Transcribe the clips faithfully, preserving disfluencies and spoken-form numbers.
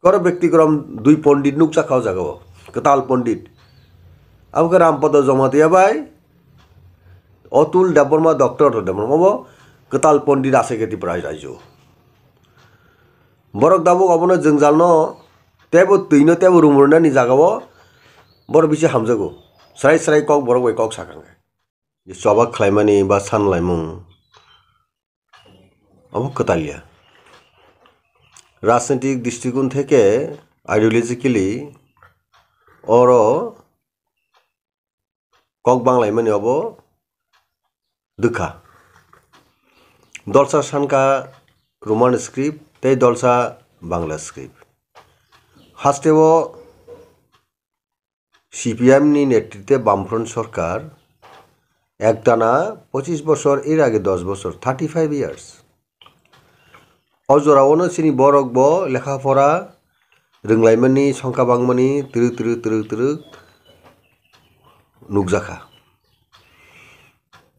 Koro bekti korom dui pondit nukjakha o jaga o, kwtal pondit. Abo khe Rampada Jamatia bai Atul Debbarma, Doctor Atul Debbarma, obo kwtal pondit asai khe Tripura rajyo. Borok tabuk obono jwngjalno teibo twino teibo rumrwnani jaga o borok bisi hamjago. Srai srai kok borok bai kok sakha khe. Je choba khlaimani ba sanlaimung obo kwtal ya. Rajnitik dristikon theke ideologically oro kok banglaimani obo dwkha. Dolsa sankha Roman script tei dolsa Bangla script. Hasteo C P M ni netritwe Bamfront sorkar ektana pochis bosor, er age dos bosor, thirty five years. O jorao no chini borok bo lekha pora rwnglaimani, songkha bangmani twrwk twrwk twrwk twrwk nukjakha.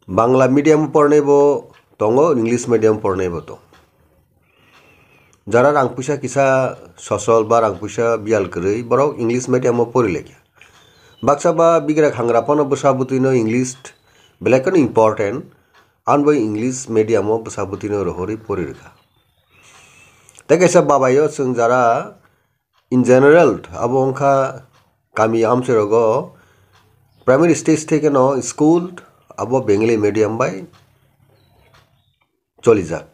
Bangla medium pornai bo tongo, English medium pornai bo tongo. Jara rang puisa kisa sosol ba rang puisa biyal kwrwi, borok English medium o pori laikha. Baksa ba bigra khangra phano bwsa bwtwi no English belai kheno important, ani bai English medium o bwsa bwtwi no rohorwi pori rwkha. Tei kaisa babai o chwng jara in general abo wngkha kami amchai rogo primary stage theke no school abo Bengali medium bai cholijak.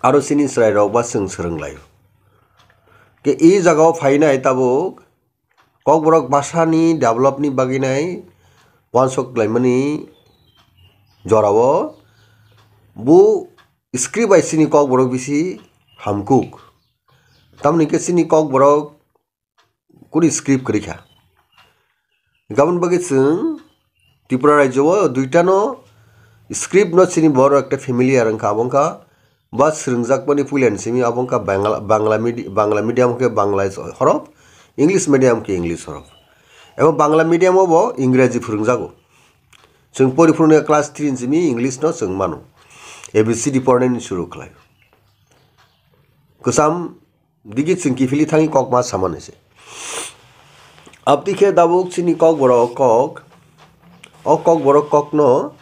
Aro chini chwrairok ba chwng swrwnglaio. Khe e jagao phainai tabuk Kokborok bhasani developni bagwi nai uansuk laimani jorao bo script bai chini Kokborok bisi hamkuk. Tamoni khe chini Kokborok kuni script kwrwi kha. Gabon bagwi chwng Tripura rajyo o duitano script no chini borok ekta familiar wngkha, abo wngkha ba swrwngjakmani puilani simi abo wngkha Bangla, Bangla medi-, Bangla medium khe Bangla horof, English medium khe English horof. Ebo Bangla medium o bo Ingreji phwrwngjago. Chwng pori phuru class three ni simi English no chwng mano. A B C D pornani suru khlai. Kwcham digi chwng kiphilwi thangwi kok ma samani se. Aboni khe tabuk chini Kokborok kok, o Kokborok kokno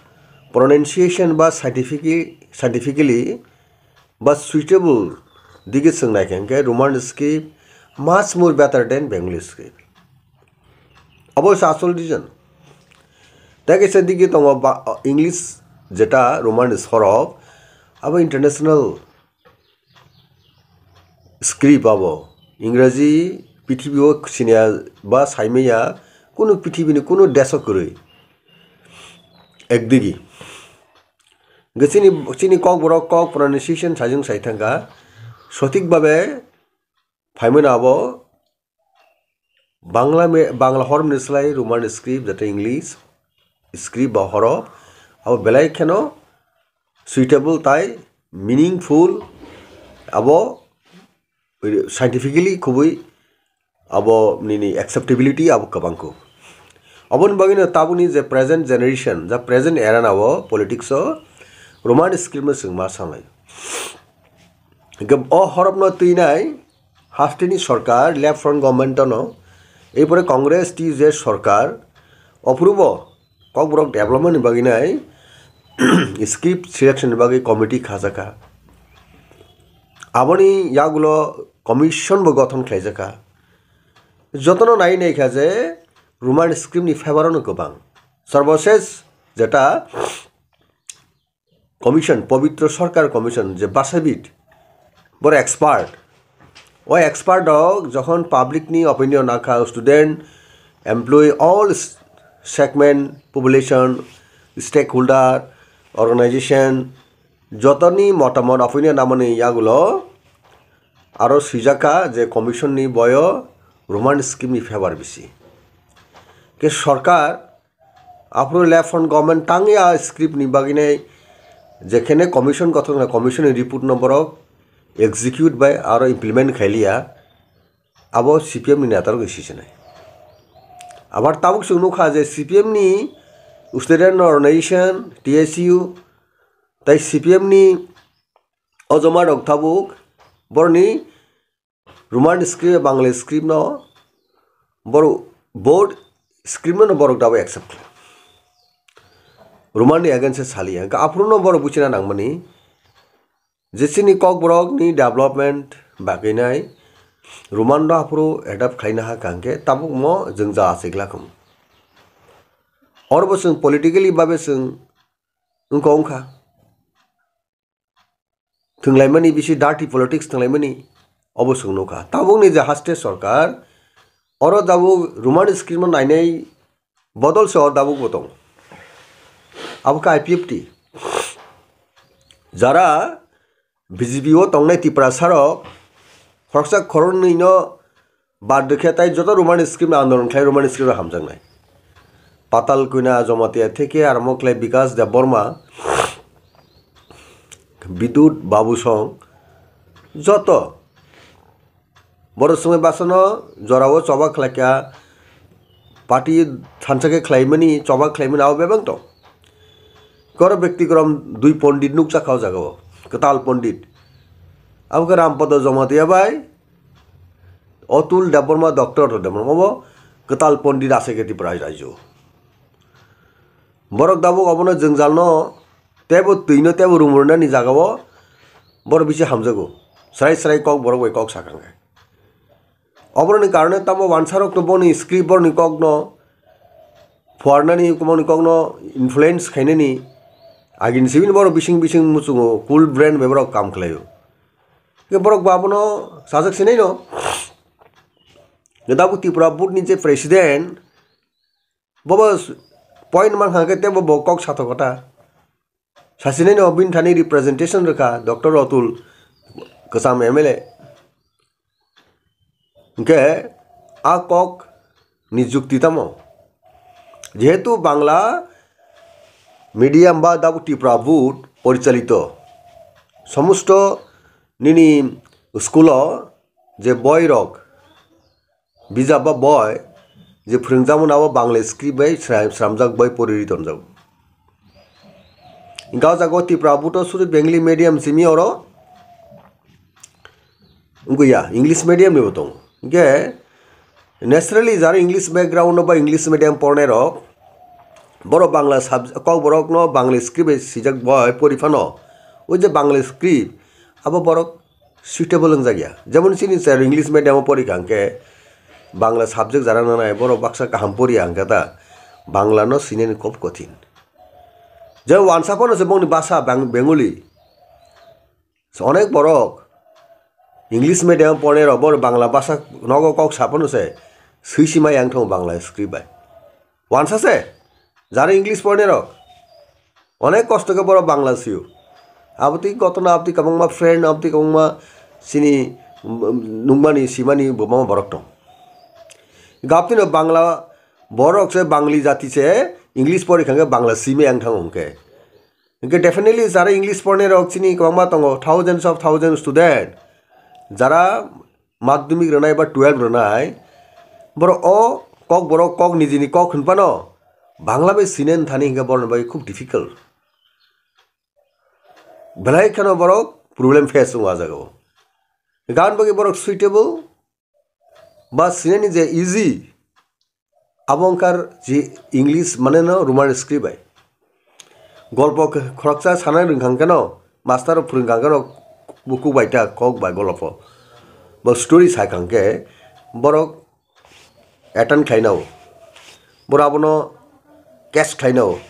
pronunciation ba scientific-, scientifically ba suitable digi chwng nai khe, hwnkhe Roman script much more better than Bengali script. Abo se asol reason. Tei kaisa digi tongo ba, English jeta Roman horof, abo international script abo. Ingreji prithibi o siniya ba saimaya kunu prithibini kunu deso kwrwi. Ekdigi. Hwnkhe chini, chini Kokborok kok pronunciation sajwng sai thangkha. Sothik babe phaimano abo Bangla me-, Bangla hormni slai Roman script, jate English script ba horof, abo belai kheno suitable tai meaningful, abo scientifically khubui abo nini acceptability abo kwbangkuk. Aboni bagwino tabukni je present generation, ja present era nao politics o Roman script no chwng ma sanglai. Hwnkhe o horofno twinai hasteni sorkar, left front government no, erpore Congress T U J sorkar, ophurubo Kokborok development ni bagwi nai script selection ni bagwi committee khajakha. Aboni yagulo commission bo gothon khlaijakha. Jotono nai naikha je Roman script ni favor no kwbang. Sarbosesh jeta commission, Pabitra Sarkar Commission je basabit, boro expert. O expert rok jokhon public ni opinion nakha, student, employee, all s-, segment, population, stakeholder, organization, jotoni motamot opinion namani yagulo aro swijaka je commission ni boyo Roman script ni favor bisi. Ke sorkar Aphuru left front government tangya script ni bagwi nai jekhene commission gothon khlai, commission ni report no borok execute bai aro implement khailiya, abo C P M ni neta rok si sinai. Abar tabuk chwng nukha je C P M ni student organization, T S U, tai C P M ni ojoma rok tabuk boroni Roman script, Bangla script no borok both script no borok dabo accept khlai. Roman ni against e saliya. Hwnkhe aphuru no borok buchina nangmani je chini Kokborok ni development bagwi nai Roman no aphuru adapt khlaina ha kangkhe tabuk mo jwngja achik lakhum. Oro bo chwng politically babe chwng wngkha wngkha. Thwnglaimani bisi dirty politics thwnglaimani obo chwng nukha. Tabukni je haste sorkar, oro tabuk Roman script no nainai bodol se o tabuk bo tongo. Abo khe I P F T. Jara B J P o tongnai Tiprasa rok khoroksa khoroknwi no Bad khe tai joto Roman script andolon khlai Roman script hamjaknai. Patal Kwina Jamatia theke aramo khlai Bikas Debbarma, Bidut Babu Song, joto borok swngwi basano jorao choba khlaikha, party thansa khe khlaimani, choba khlaimani abo bebak tong. Koro bekti korom dui pondit nukjakha o jagao, kwtal pondit. Abo khe Rampada Jamatia bai, Atul Debbarma, Doctor Atul Debbarma bo kwtal pondit ase khe Tripura rajyo. Borok tabuk obono jwngjalno teibo twino teibo rumrwnani jagao borok bisi hamjago. Srai srai kok borok bai kok sakha khe. Oboroni karone tamo wansarokno boni script boroni kokno phuarnani, boni kokno influence khainani agini sibini borok bising bising muchungo, cool brain bai borok kam khlaio. Hwnkhe borok bo abono sajak sinaino. Tabuk Tripura board ni je president, bobo point mankha khe teibo bo kok sathokota. Sasinaino bini thani representation rwkha Doctor Atul, kwcham M L A. Hwnkhe a kok ni jukti tamo? Jehetu Bangla medium ba tabuk Tripura board porichalito, somosto nini school o je boy rok bijap ba boy je phwrwngjakmani abo Bangla script bai sra-, sramjak bai poriri tonjago. Hwnkhe o jaga o Tripura board o sudu Bengali medium simi oro wngya, English medium ni bo tongo. Hwnkhe naturally jara English background no ba English medium pornai rok, borok Bangla subject, Kokborok no Bangla script bai sijak bai pori phano, o je Bangla script abo borok suitable wngjak ya. Jemon chini sir English medium o pori kha hwnkhe Bangla subject jara nanai borok baksa kaham pori ya hwnkhe ta Bangla no sinani khub kothin. Je wansa phano se bongni basa Bang-, Bengali. So, onek borok English medium pornai rok borok Bangla basa nogo kok sa phano se swi sima yang thong Bangla script bai. Wansa se jara English pornai rok onek kosto khe borok Bangla sio. Abotwi gotona, abotwi kwbangma friend, abotwi kwbangma chini, um, nukmani, simani bo mama borok tong. Gaptino Bangla borok se Bangli jati se English pori kha hwnkhe Bangla simi ang thango hwnkhe. Hwnkhe definitely jara English pornai rok chini kwbangma tongo, thousands of thousands student. Jara madhyamik rwnai ba twelve rwnai, borok o kok, borok kok nijini kok hwnphano Bangla bai sinen thani hwnkhe borokni bagwi khub difficult. Belai kheno borok problem face wngo a jagao. Gan bagwi borok suitable ba sinani je easy, abo wngkha je English mane no Roman script bai. Golpo khe khoroksa sana rwngkha hwnkhe no, master rok phwrwngkha hwnkhe no, bukhuk bai ta kok bai golpo. Bo story sai kha hwnkhe borok attend khlainao. Borok abono catch khlainao.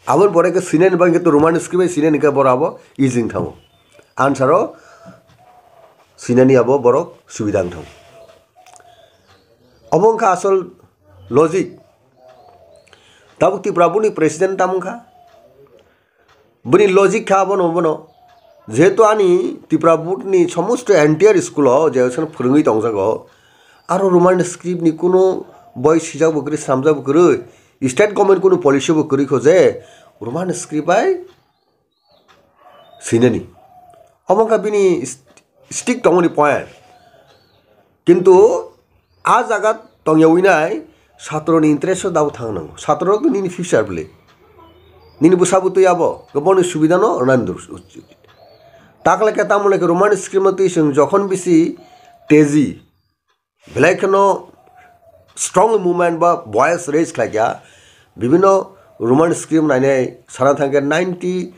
Aboni pore khe sinani bagwi khe to Roman script bai sinani khe borok abo easy wng thango. Answer o sinani abo borok subida wng thango. Obo wngkha asol logic. Tabuk Tripura board ni president tamo wngkha? Bini logic kha abono, bono. Jehetu ani Tripura board ni somosto entire school o je phwrwngwi tongjago, aro Roman script ni kunu boi sijak bo kwrwi, sramjak bo kwrwi, state government kunu policy bo kwrwi kho je Roman script bai sinani. Omo wngkha bini st-, stick tongmani point. Kintu a jaga tongyawi nai, satroni interest o dabo thang nango. Satro rok nini future bwle. Nini bwsa bwtwi abo, bono subida no rwnani dur-, ucit. Takle khe tamole khe Roman script no twi chwng jokhon bisi K G belai kheno strong movement ba voice raise khlaikha. Bibhinno Roman script nainai sana thangkhe ninety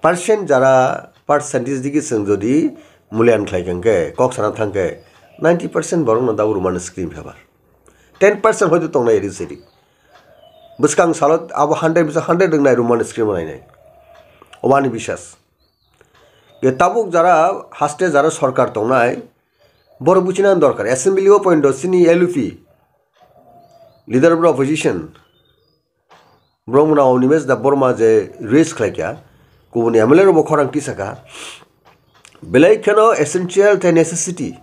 percent jara percentage digi chwng jodi mulyan khlai khe kok sana thangkhe ninety percent borokno dabo Roman script hebar. Ten percent hoito tongnai eri seri. Bwskang salo abo hundred bisa hundred wngnai Roman script nainai. Obani bisas. Ge tabuk jara haste jara sorkar tongnai, borok buchina dorkar. Assembly o point o chini L U P, Leader of the Opposition, borok mwnao Animesh Debbarma je raise khlaikha, kubuni M L A rokbo khorang tisakha. Belai kheno essential the necessity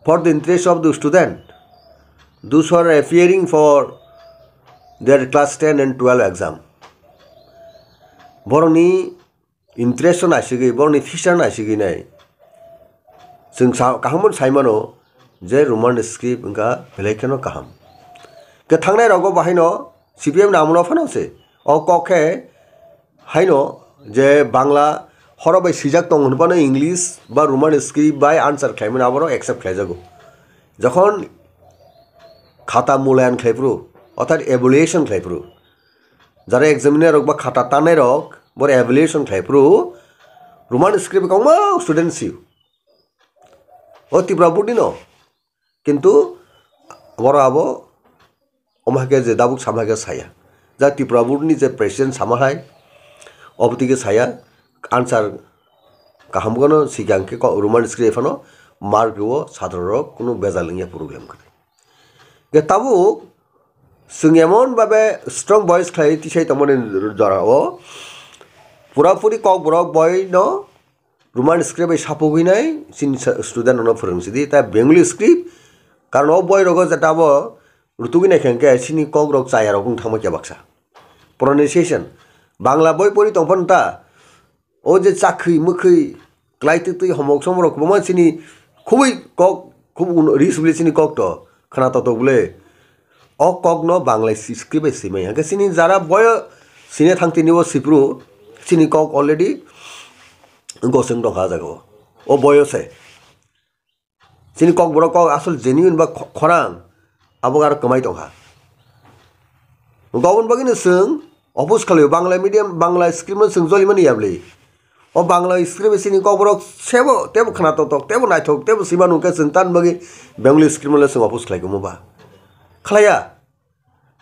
for the interest of the student, those who are appearing for their class ten and twelve exam. Borokni interest no naisigwi, borokni future naisigwi nai. Chwng sa-, kaham saimano je Roman script wngkha belai kheno kaham. Khe thangnai rogo bahaino C P M ni amolo phano se o kok khe haino je Bangla horo bai swijak tongo hwnphano English ba Roman script bai answer khlaimani aborok accept khlaijago. Jokhon khata mulayan khlaiphuru, orthat evaluation khlaiphuru, jara examiner rok ba khata tanai rok bor evaluation khlaiphuru, Roman script kwbangma student sio. O Tripura board ni no. Kintu boro abo omo hai khe je dabuk sama hai khe saya. Ja Tripura board ni je president sama hai, obotwi khe saya, answer kaham gano sikang khe ko-, Roman script phano mark o sadro rok kunu bejal wngya problem kwrwi. Ge tabuk chwng emon babe strong voice khlai tisai tongmani jora o pura puri kok borok boi no Roman script bai sapogwi nai chini sa-, student rok no phwrwng sidi ta Bengali script, karon o boi rogo jeta bo rutugwi nai khe chini kok rok chaya rok wng thangma khe baksa pronunciation Bangla boi pori tong phano ta. O je chakhwi mwkhwi klai twi twi homok somok rok kwbangma chini khubui kok khub un-, ri subli chini kok to khna to tok bwle. O kok no Bangla si-, script bai swimai hwnkhe chini jara boyo sine thang tini o sipru chini kok already goseng tongkha o jaga o. O boyo se. Chini kokborok kok asol genuine ba kho-, khorang, abo aro kwmai tongkha. Gobon bagwino chwng oppose khlaio, Bangla medium, Bangla script no chwng jolimani yabli. O Bangla script chini kokborok sebo, tebo khna totok, tebo naithok, tebo sima nungkhe chwng tan bagwi Bengali script no le chwng oppose khlai kwma ba? Khlaiya.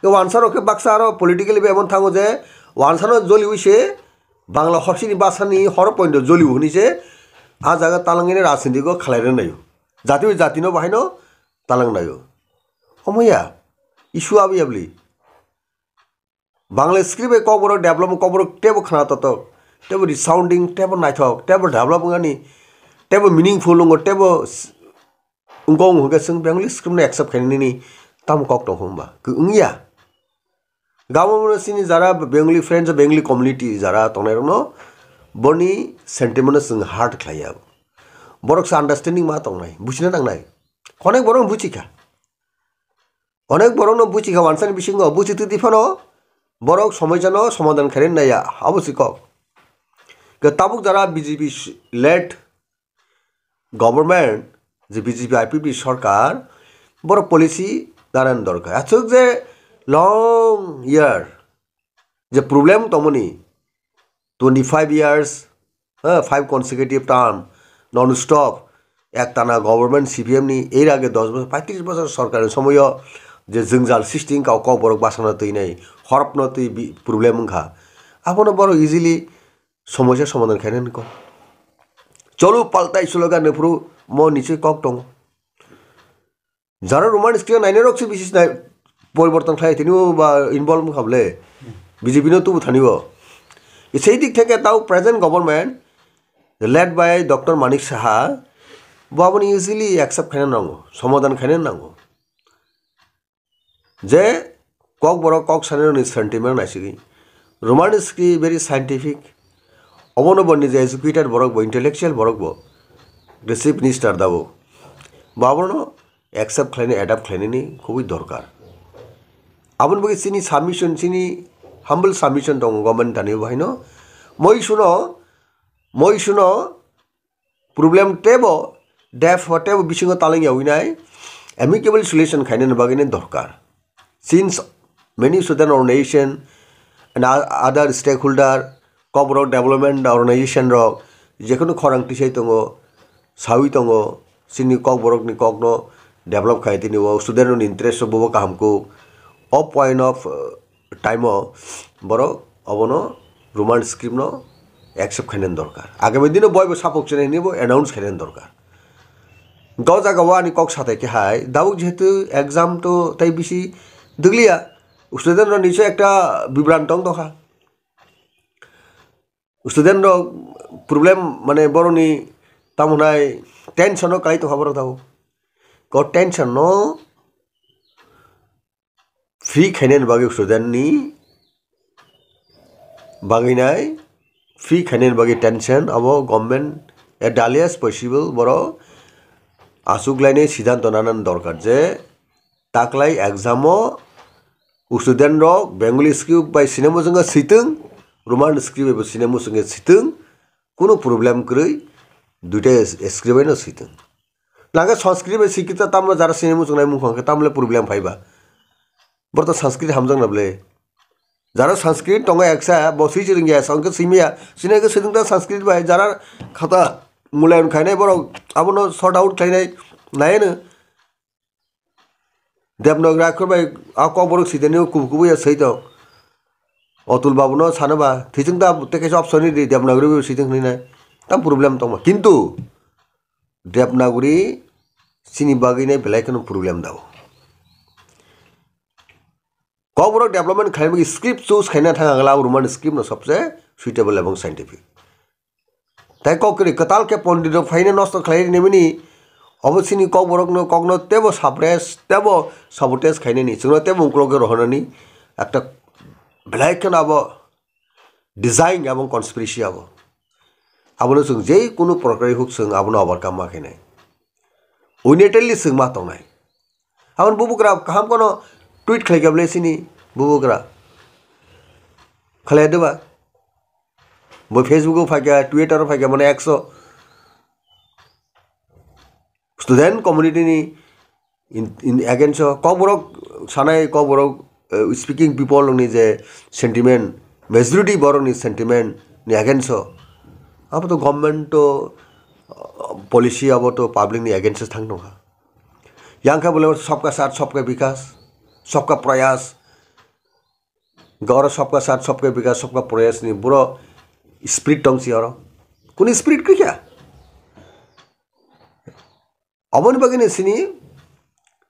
Ke wansa rok khe baksa aro politically be emon thango je wansa no joliwi se Bangla horsini basani horo point o joliwi hwnwi se a jaga talangini rajniti go khlai rw naio. Jati bai jati no bahai no talang naio. Omo ya, issue abo ya bwli. Bangla script bai kokborok development kokborok tebo khna totok, tebo resounding, tebo naithok, tebo develop wngani, tebo meaningful wngo, tebo s-, wngkha wngkha khe chwng Bengali script no accept khainani tamo kok tong hwnba? Khe wngya. Gabon chini jara Bengali friends, Bengali community jara tongnai rokno boni sentiment no chwng hurt khlaiya. Borok se understanding ma tongnai, buchina nangnai. Onek borok buchikha. Onek borokno buchikha wansani bisingo, buchi twi phano borok somoisano somadhan khainani naiya, abo se kok. Ke tabuk jara B J P led government, je B J P I P F T sorkar, borok policy daran dorkar. Aswk je long year je problem tongmani, twenty five years, ha, five consecutive term, non stop, ektana government C P M ni, er age dos bosor, paitris bosor sorkar ni somoyo je jwngjal sristi wngkha, o kokborok basana twi nai, horpno twi bi-, problem wngkha. Abono borok easily somosa somadhan khainani kok. Cholo paltai slogan ni phuru mo niche kok tongo. Jara Roman script nainai rok se bisis nai poriborton khlai tini o ba involve wngkha bole B J P no tubu thani o. Sei dik theke tao present government led by Doctor Manik Saha bo aboni easily accept khaina nango, somadhan khaina nango. Je kokborok kok sanirokni sentiment naisigwi. Roman script very scientific. Obono bo nije educated borok bo, intellectual borok bo. The chief minister dabo. Bo abono accept khlaini, adapt khlainani khubui dorkar. Aboni bagwi chini submission, chini humble submission tongo government thani bo haino. Moi suno, moi suno problem tebo deaf whatever bisingo taleng yawi nai, amicable solution khainani bagwi ni dorkar. Since many student organization and o-, other stakeholder, Kokborok development organization rok jekhunu khorang tisai tongo, sawi tongo, chini Kokborok ni kokno develop khai tini o student rokni interest rok bobo kaham kuk. O point of, uh, time o borok obono Roman script no accept khainani dorkar. Agami dino boibo sapok chini hinwi bo announce khainani dorkar. Go jaga o ani kok satai khe hai, dabuk jehetu exam to tai bisi dwgliya, student rok niso ekta bibran tong tongkha. Student rok problem mane borokni tamo hwnai tension o kai tongkha borok tabuk. Ko tension no free khainani bagwi student ni bagwi nai, free khainani bagwi tension abo government a dalias possible borok aswk lainai siddhanto nana dorkar je taklai exam o student rok Bengali script bai sinemo chwngkha sitwng, Roman script bai bo sinemo chwngkha sitwng, kunu problem kwrwi, duita script bai no sitwng. Nangkhe Sanskrit bai Sikita tamle jara sini muchungnai mungkha khe tamle problem phaiba. Borok to Sanskrit hamjakna ble. Jara Sanskrit tongo eksa, bo swi chwrwngya, songkhe swimaya. Sini khe swrwngta Sanskrit bai, jara khata mulayon khainai borok abono sort out khlainai naiano. Devanagari akhor bai a kokborok switani kubu kubu ya swi tong. Atul babu no sano ba, thwichwng ta tei kaisa option ni di Devanagari bai switwng hwnwi nai. Tam problem tongma. Kintu Devanagari chini bagwi nai belai kheno problem dao. Kokborok development khlaimani script choose khaina thang ang la Roman script no sobse suitable ebong scientific. Tai kok kwrwi kwtal khe pondit rok phaina nosto khlai rini mini obo chini kokborok no kokno tebo suppress tebo sabotage khainani chwngno tebo uklok rohornani ekta belai kheno abo design ebong conspiracy abo. Abono chwng je kunu prokarwi huk chwng abono overcome ma khainai. Unilaterally chwng ma tongnai. Aboni bubugra kaham kono tweet khlai kha bwle chini bubugra. Khlai de ba? Bo Facebook o phaikha, Twitter o phaikha, mane ekso student community ni in, in against o kokborok sanai kokborok, eh, speaking people ni je sentiment, majority borok ni sentiment ni against o. Abo to government to, uh, policy abo to public ni against o thang tongkha. Yang khe bole sabka saath sabka bikas, sabka prayas. Ga oro sabka saath sabka bikas sabka prayas ni buro spirit tong si oro. Kuni spirit khe kya? Aboni bagwi ni sini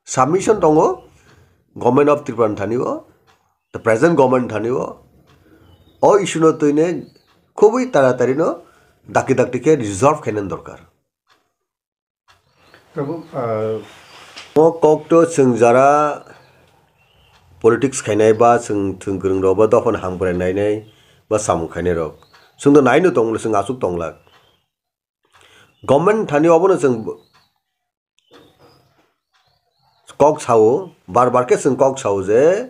submission tongo government of Tripura ni thani o, the present government thani o. O issue no twine khubui taratari no dakti dakti khe resolve khainani dorkar. Prabhu, ah, O kok to chwng jara politics khainai ba chwng, chwng kwrwng rok ba dophani hamkrai nainai ba samung khainai rok. Chwng to naino tongla, chwng aswk tongla. Government thani obono chwng kok sao, bar bar khe chwng kok sao je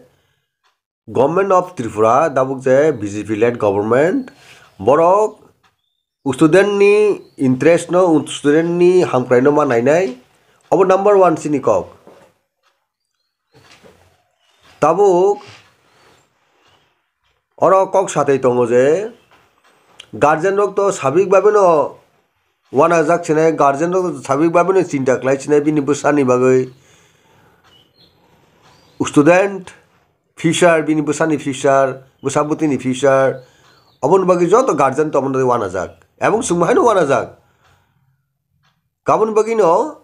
Government of Tripura, dabuk je B J P led government, borok student ni interest no, student ni hamkrai no ma nainai, obo number one chini kok. Tabuk oro kok satwi tongo je guardian rok to sabik babe no wanajak sinai, guardian rok sabik babe no chinta khlai sinai bini bwsani bagwi. Student future, bini bwsani future, bwsa bwtwini future, aboni bagwi joto guardian to aboni bagwi wanajak. Ebong chwngbo haino wanajak. Aboni bagwino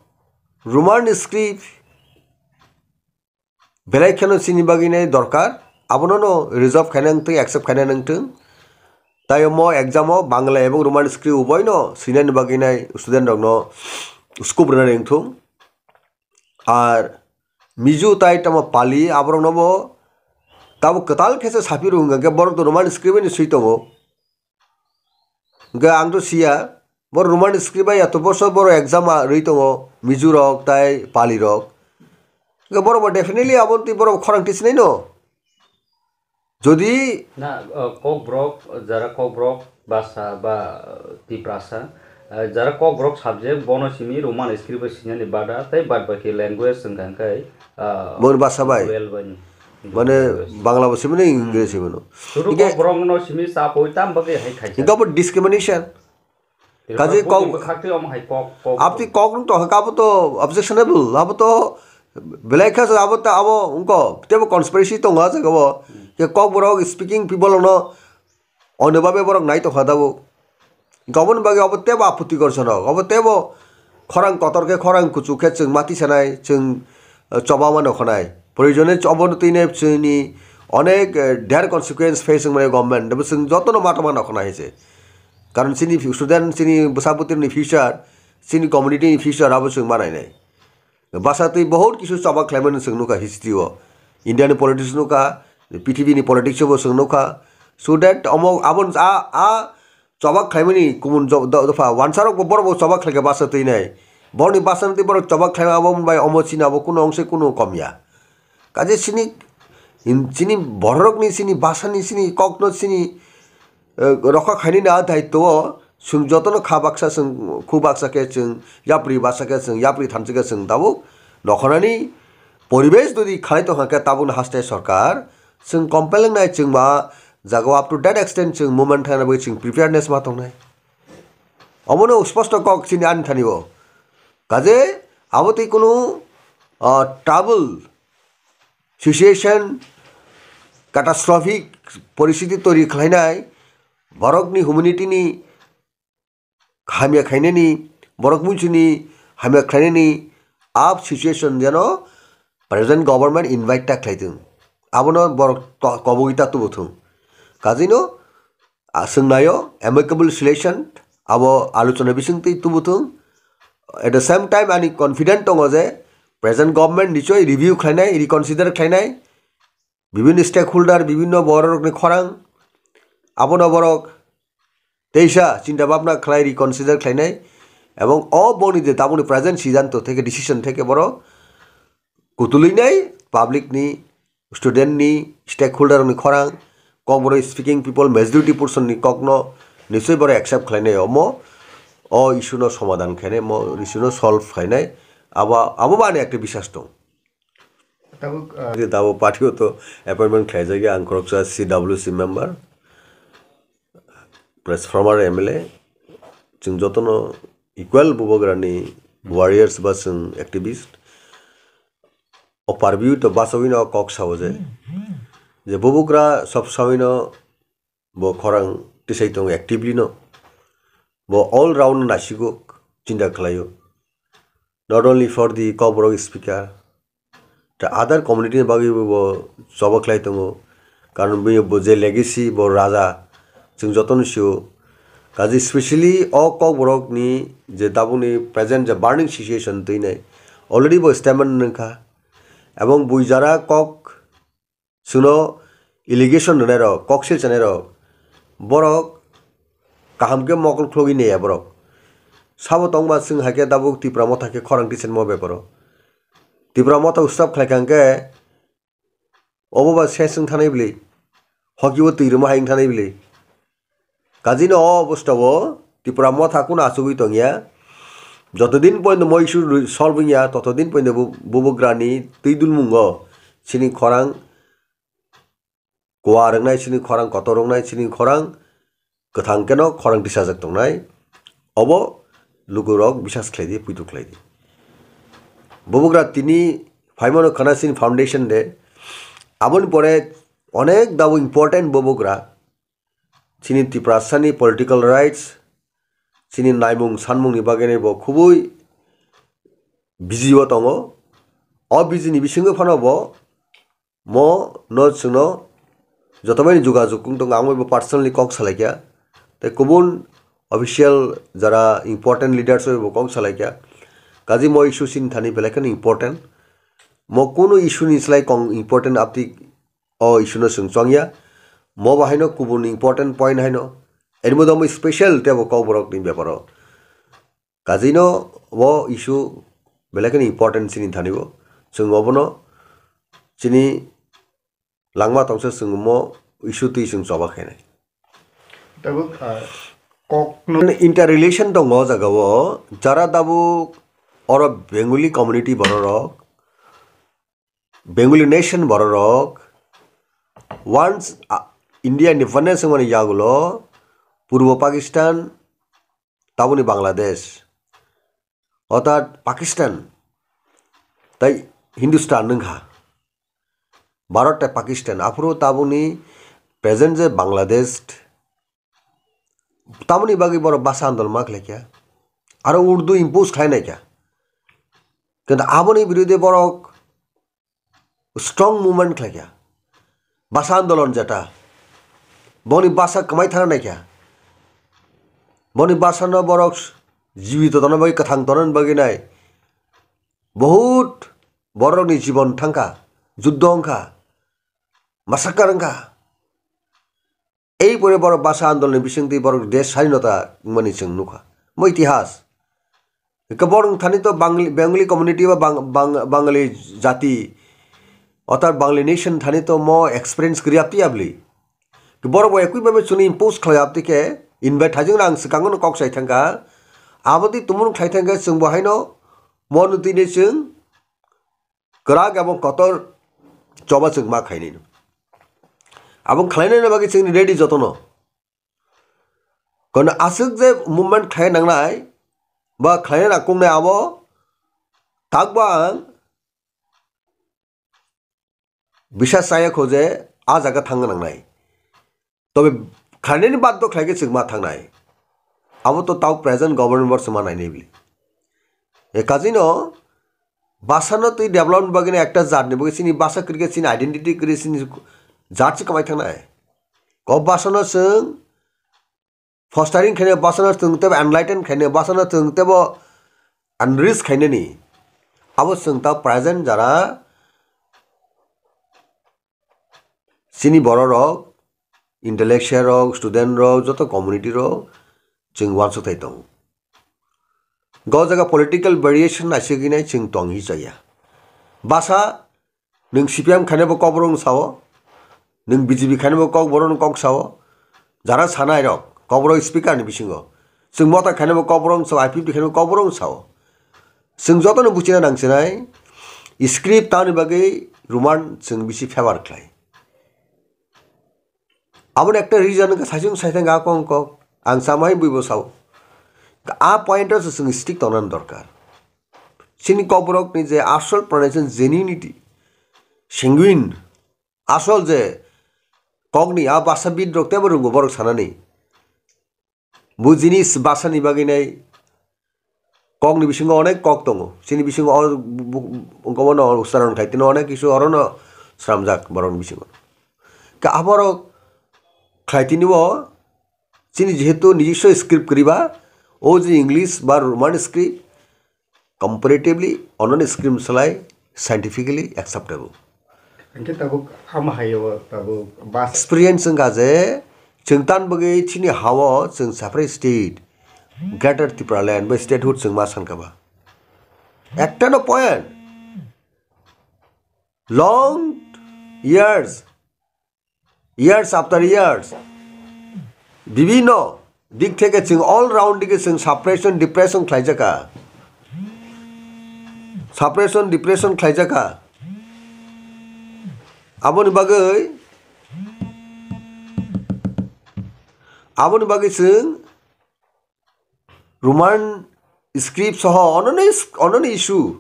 Roman script belai kheno chini bagwi nai dorkar, abono no resolve khaina wngtwng, accept khaina wngtwng. Tai omo exam o Bangla ebong Roman script uboino swinani bagwi nai student rokno scope rwnani wngthung. Ar Mizo tai tamo Pali aborokno bo tabo kwtal khe se saphiro hwnkha khe borok to Roman script ni swi tongo. Hwnkhe ang to siya, bo Roman script bai eto bosor borok exam a rwi tongo, Mizo rok tai Pali rok. Hwnkhe borok bo definitely abo twi borok khorang tisinai no. Jodi Na, uh, Kokborok, jara Kokborok, Basa ba, uh, Tiprasa, Ah, jara Kokborok subject, bono simi Roman script bai sinani bada, tei bad baki language wngkha khe, ah, Boni basa bai. Well bai ni. Mane Bangla bo simi no, English simi no. Sudu Hingke Kokborok no simi chapoi tam bagwi hai khaisa. Hingke abo discrimination. Kaje Kok, bwkhak tei omo hai kok, kok. Aboni kok rok tongkha, abo to objectionable, abo to belai kha, abo ta, abo wngkha, tebo conspiracy tongo ah jaga o. Hmm. Ke Kokborok speaking people no, ono babe borok nai tongkha tabuk. Hingke aboni bagwi abo tebo aputi gorsa no, abo tebo khorang kotor khe, khorang kuchuk khe chwng mati sanai, chwng, eh, choba mano khonai. Proyojone chobo twi nai chwngni onek, eh, dire consequence face wngmani government, tebo chwng jotono ma tongma no khonai se. Karon chini fu-, student, chini bwsa bwtwirni future, chini community ni future abo chwng ma nainai. Bwsa twi bahut kisu choba khlaimani chwng nukha history o. India ni politics nukha, P T B ni politics o bo chwng nukha. So that omo abon a, a choba khlaimani kumun jo-, do-, dopha wansarok bo borok bo choba khlaikha bwsa twi nai. Borokni bwsa twi borok choba khlaima abo bai omo chini abo kuno ongse kuno komya. Kaje chini, in-, chini bororokni, chini bwsani, chini kokno, chini, eh, rokha khainani a daityo o chwng jotono kha baksa chwng, khu baksa khe chwng, yapri baksa khe chwng, yapri thansa khe chwng tabuk nokhorani poribesh jodi khalai tongkha khe tabukno haste sorkar chwng compel wngnai chwng ma jaga up to that extent chwng movement thangna bagwi chwng preparedness ma tongnai. Omono sposto kok chini ani thani o. Kaje abo tei kunu, ah, trouble situation, catastrophic poristiti toiri khlainai, borokni humanity ni hamya khainani, borok muichuni hamya khlainani, ap situation jeno present government invite ta khlai thung. Abono borok to-, kobogwi ta tubu thung. Kajino, ah, swngnaio amicable solution abo alochona bisingtwi tubu thung. At the same time, ani confident tongo je present government nichoi review khlainai, reconsider khlainai, bibhinno stakeholder, bibhinno bororokni khorang, abono borok teisa chinta bhabna khlai, reconsider khlainai, ebong o boni je tabukni present siddhanto theke, decision theke borok kutulwi nai public ni, student ni, stakeholder ni khorang, Kokborok speaking people, majority portion ni kokno nichoi borok accept khlainai, omo o issue no somadhan khainai, mo issue no solve khainai, abo, abo bo ani ekta biswas tong. Tabuk, ah, Tabuk party o to appointment khlaijak ya, ang khoroksa C W C member, plus former M L A, chwng jotono equal bubagrani warriors ba chwng activist. O purview to bachawino kok sao je, je bubagra sob samoino bo khorang tisai tongo actively no. Bo all round naisigo chinta khlaio. Not only for the Kokborok speaker, the other community ni bagwi bo, bo choba khlai tongo. Karon bini bo je legacy, bo raja, chwng jotono sio. Kaje specially o Kokborok ni je tabukni present je burning situation twi nai, already bo statement nungkha. Ebong bui jara kok chwngno allegation rwnairok, koksil chanairok, borok kaham khe mokol khulogwi naiya borok. Sabo tongma chwng hai khe tabuk Tipra Motha khe khorang tisanmo beparo. Tipra Motha usrap khlaikha hwnkhe obo ba ses wng thanai bwlwi, hokibo twi rwma hai wng thanai bwlwi. Kajino o obostao Tipra Motha kunu achugwi tongya. Jotodin poino mo issue solve wngya, totodin poino bu-, bubagrani twi dulmungo chini khorang kuar wngnai, chini khorang kotor wngnai, chini khorang kwthang keno khorang tisajak tongnai. Obo lukurok bisas khlaidi, puitu khlaidi. Bubagra tini phaimano khana chini foundation day. Aboni pore onek dabo important bubagra. Chini Tiprasani political rights, chini naimung sanmungni bagwi bo khubui busy o tongo. O busy ni bisingo phano bo mo no chwngno jotobai ni jogajog wng tongo, ang bai bo personally kok salaikha. Tei kubun official jara important leaders bai bo kok salaikha. Kaje mo issue chini thani belai kheno important. Mo kunu issue ni slai kong important apti o issue no chwng chongya. Mo bo haino kubun important point haino. Ani modo mo special tebo Kokborok ni beparo. Kajino o issue belai kheno important chini thani bo. Chwng obono chini langma tongsa chwng mo issue twi chwng choba khainai. Tabuk, ah, kokno. Interrelation tongo o jaga o, jara tabuk oro Bengali community bororok, Bengali nation bororok, once, ah, India independence wngmani yagulo Purbo Pakistan, taboni Bangladesh, orthat Pakistan, tai Hindustan wngkha. Bharat tei Pakistan, aphuru tabukni present je Bangladesh, tabukni bagwi borok bhasha andolon ma khlaikha, aro Urdu impose khlai naikha. Kintu aboni birude borok strong movement khlaikha, bhasha andolon jeta, boni bhasha kwmai thana naikha, boni bhashano borok jibito tongna bagwi, kwthang tongna bagwi nai, Bahut borokni jibon thangkha, juddho wngkha, massacre wngkha. Ei pore borok bhasha andoloni bisingtwi borok desh swadhinota wngmani chwng nukha. Mo itihas. Hwnkhe borok thani to Bangli, Bengali community ba Bang-, Bang-, Bangali jati, orthat Bangali nation thani to mo experience kwrwi aptwi abli. Borok bo ekwi babe chwngno impose khlai aptwi khe, invite hajwk rang swkango no kok sai thangkha. Abotwi tumung khlai thangkhe chwng bo haino mo nutwi ni chwng kwrak abo kotor choba chwng ma khainai no. Abo khlainani bagwi chwngni ready jotono. Kono aswk je movement khlai nangnai ba khlaina nangkuknai abo tak bo ang bisa chaya kho je a jaga thangna nangnai. Tobe khlainani baddo khlai khe chwng ma thangnai. Abo to tau present government bo se ma nainai bili. E kajino bhasha no twi development bagwi no ekta jat ni bagwi chini bhasha kwrwi khe chini identity kwrwi chini jat se kwmai thangnai. Kok bhasha no chwng fostering khainai bhasha no chwng tebo enlighten khainai bhasha no chwng tebo enrich khainani. Abo chwng ta present jara chini borok rok, intellectual rok, student rok, joto community rok chwng uansuk thai tongo. Go jaga political variation naisik hinai chwng tong hi chaya. Bhasha nwng C P M khainai bo kokborok wng sao, nwng B J P khainai bo kokborok wng kok sao, jara sanai rok kokborok speaker ni bisingo, chwng mota khainai bo kokborok wng sao, I P F T khainai bo kokborok wng sao. Chwng jotono buchina nangsinai script tamni bagwi Roman chwng bisi favor khlai. Aboni ekta reason wngkha saisung saithang ga kong kok ang chamai buibo sao. A point o se chwng stick tongnani dorkar. Chini kokborok ni je asol pronunciation genuinity, sanguine, asol je kokni a bhasha bid rok tebo rwngo borok sanani. Bo jinis bhasha ni bagwi nai kokni bisingo onek kok tongo. Chini bisingo o bu-, bu-, wngkha bono ucharon khai tini onek kisu orono sramjak borokni bisingo. Ka aborok khlai tini bo chini jehetu nijiswa script kwrwi ba, o je English ba Roman script, comparatively ononi script slai scientifically acceptable. Hwnkhe tabuk ama haio tabuk bas. Experience wngkha je chwng tan bagwi chini hao chwng separate state, Greater Tipraland bai statehood chwng ma sankha ba. Ekta no point. Long years, years after years, bibhinno dik theke chwng all round dike chwng suppression, depression khlaijakha. Suppression, depression khlaijakha. Aboni bagwi, aboni bagwi chwng Roman script soho ononi, ononi issue.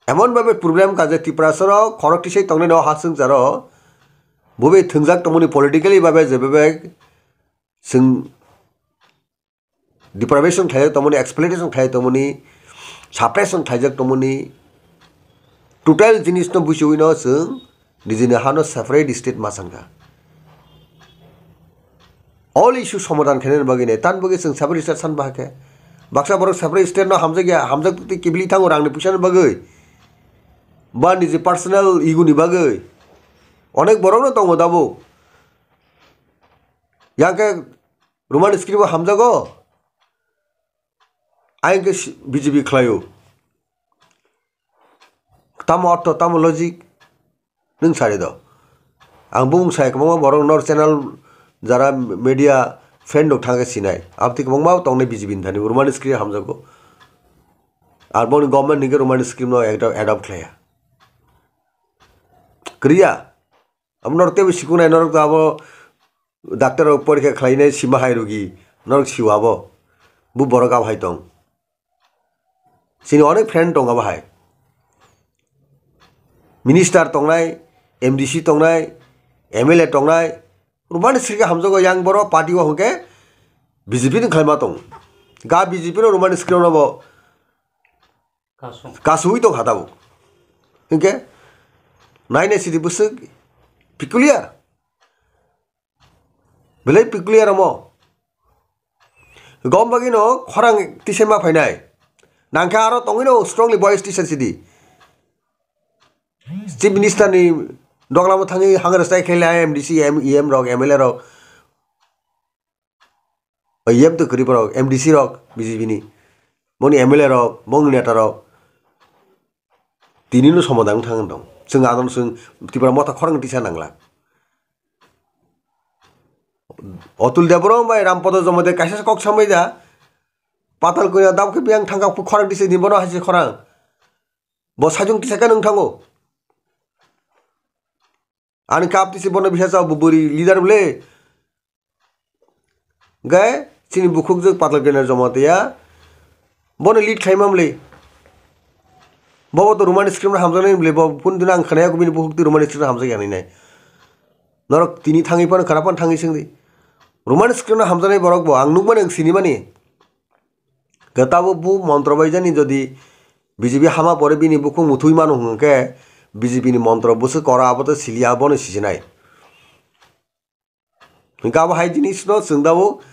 Emon bhabe problem ka je Tiprasa rok khorok tisai tongnai no ha swngcharo. Bobe thwngjak tongmani politically bhabe je bhabe chwng deprivation khlai tongmani, exploitation khlai tongmani, suppression khlaijak tongmani, total jinis no buchiwi no chwng nijini hano separate state ma sankha. All issue somadhan khainani bagwi nai, tan bagwi chwng separate state san bahai khe. Baksa borok separate state no hamjakya, hamjak twi kibili thango rangni puisa ni bagwi. Ba niji personal ego ni bagwi. Onek borok no tongo tabuk. Yang khe Roman script o hamjago. Ayang khe B J P khlaio. Tamo ortho, tamo logic? Nwng sari do. Ang bumung sai kwbangma borok nor channel jara media friend rok thangkhe sinai. Aboni kwbangma tongnai B J P ni thani Roman script hamjago. Ar boni government hinkhe Roman script no adopt, adopt khlaiya. Kwrwiya. Abo norok teibo sikunai, norok to abo doctor rok porikha khlainai sima hai rugi. Norok siwa abo. Bu borok abo hai tong. Chini onek friend tongo bahai. Minister tongnai, M D C tongnai, M L A tongnai. Rubani sirke hamjago yang borok party o hwnkhe B J P ni khlaima tong. Ga B J P no rubani sirke no bo kasui tong kha tabuk. Hwnkhe nainai sidi bwswk peculiar. Belai peculiar omo. Gom bagwi no khorang tisai ma phainai. Nangkhe aro tongwi no strongly voice tisai sidi. Chief Minister ni doglamo thangwi hangra chai khe le M D C, M E M rok, M L A rok. E M to kwrwi borok, M D C rok B J P ni. Boni M L A rok, boni neta rok. Tini no somadang thang dong. Chwng ano chwng Tipra motha khorang tisa nangla. Otul Debbarma bai Rampada Jamatia kaisa kok samai da. Patal koina dab khe biyang thangka khorang tisa ni bono haisi khorang. Bo sajung tisa ka nung thango. Ani kap tisi bono bisa sa bo buri leader bole. Gai chini bukhuk jwk Patal Kenya Jamatia. Bono lead khlaima mle. Bobo to Roman script no hamjaknai mle, bo phone dino ang khwnaya bini bukhuk twi Roman script no hamjak ya nai nai. Norok tini thangwi phano khara phano thangwi singdi. Roman script no hamjaknai borok bo ang nukmani, ang sinimani. Khe tabuk bu montro bai jani jodi B J P hama pore bini bukhuk muthwi mano hwnkhe B J P ni montro bwswk kora abo to siliya abono sisinai. Hwnkhe abo hai jinis no chwng tabuk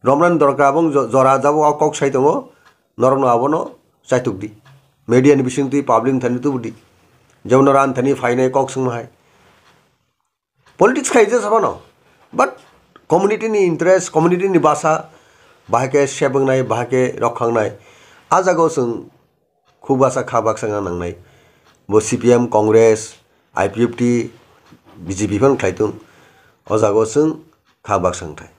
romnani dorkar abo jo-, jora jabo o kok sai tongo norok no abono chaituk di. Media ni bising twi public ni thani tubu di. Jemon oro ani thani phainai kok swngma hai. Politics khai je sabano, but community ni interest, community ni basa, bahai khe sep wngnai, bahai khe rok khangnai. A jaga o chwng khub basa kha baksa wngna nangnai. Bo C P M, Congress, I P F T, B J P phano khlai tung. O jaga o chwng kha baksa wngthai.